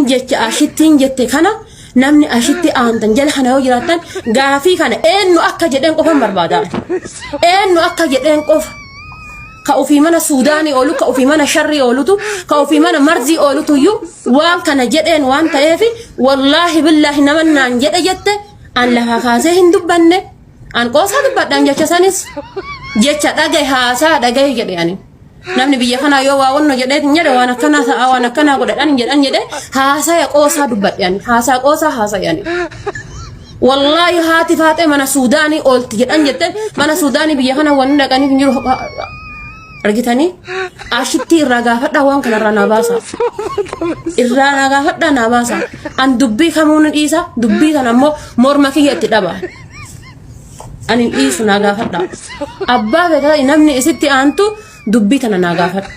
Isiin jecha ashittiin jette kana namni ashitti aantan jala kana yoo jiraattan gaafii kana eenyu akka jedheen qofan barbaada. Eenyu akka jedheen qofa. Ka ofii mana Suudaanii oolu, ka ofii mana sharrii oolutu, ka ofii mana marzii oolutuyyuu waan kana jedheen waan ta'eef wallaahi billaahi nama naan jedhe jette an lafaa kaasee hin dubbanne. An qoosaa dubbadhaan jecha sanis jecha dhagaye haasaa dhagaye jedhe ani. Namni biyya kanaa yoo waa wanno jedhee hin jedhe waan akkanaa ta'a waan akkanaa godhadhan hin jedhan jedhe haasaya qoosaa dubbadhe ani haasaa qoosaa haasaya ani. Wallaahi haati faaxee mana Suudaanii oolti jedhan jette mana Suudaanii biyya kana wanni dhaqanii hin jiru argitanii ashittii irraa gaafadhaa waan kanarraa naa baasa. Irraa naa gaafadhaa naa baasa. An dubbii kamuu ni dhiisa dubbii kana ammoo morma kiyya itti dhaba. Ani hin dhiisu naa gaafadha. Abbaa feetaa namni isitti aantu dubbii tana naa gaafadha.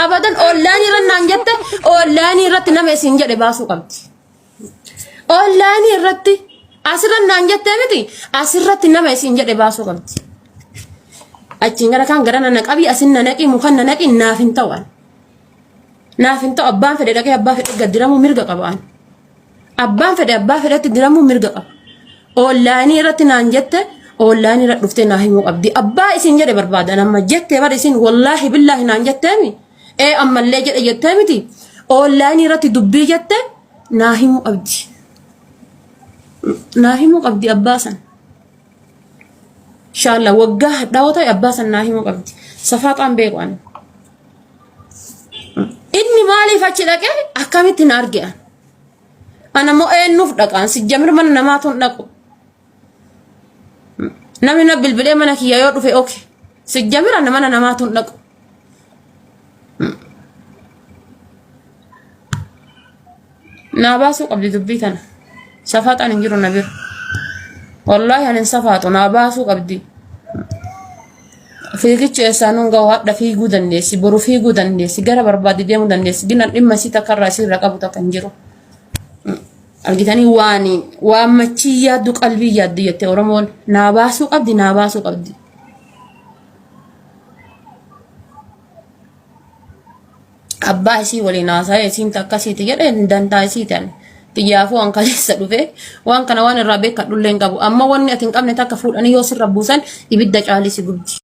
Abadan ollaanii irra naan jette ollaanii irratti nama isin jedhe baasuu qabdi. Ollaanii irratti asirra naan jettee miti asirratti nama isin jedhe baasuu qabdi. Achiin gara kaan gara na qabii asin na naqii mukan na naqii naaf hin ta'u an. Naaf hin ta'u abbaan fedhe dhaqee abbaa fedhe gaddiramuu mirga qaba an. Abbaan fedhe abbaa fedhetti diramuu mirga qaba. Oonlaayinii irratti naan jette oonlaayinii irra dhuftee naa himuu qabdi. Abbaa isin jedhe barbaadan amma jettee bar isin wallaahi billaahi naan jetteemi. Ee ammallee jedhe jettee miti. Oonlaayinii irratti dubbii jette naa himuu qabdi. Naa himuu qabdi abbaa san. Inshallah waggaa hadhaawoo ta'e abbaa san naa himuu qabdi. Safaaxaan beeku ani. Inni maaliif achi dhaqee akkamitti na arge an? Ana immoo eenyuuf dhaqaan sijjamir mana namaatu hin dhaqu. Namni na bilbilee mana kiyya yoo dhufe oke. Sijjamir ana mana namaatu hin dhaqu. Naa baasuu qabdi dubbii tana. Safaaxaan hin jiru na bira. Wallaahi ani hin safaaxu naa baasuu qabdi. Fiigichi eessaan nun gahu hadha fiiguu dandeessi boru fiiguu dandeessi gara barbaadde deemuu dandeessi ginan dhimma isii takka irraa isii irra qabu takka hin jiru. Argitanii waan waan machii yaaddu qalbii yaaddu jette Oromoon naa baasuu qabdi naa baasuu qabdi. Abbaa isii waliin haasa'ee isiin takkasiiti jedhe dantaa isiiti ani. Xiyyaafuu an kaleessa dhufe waan kana waan irraa beekadhullee hin qabu. Amma wanni ati hin qabne takka fuudhanii yoo sirra buusan ibidda caalii si gubdi.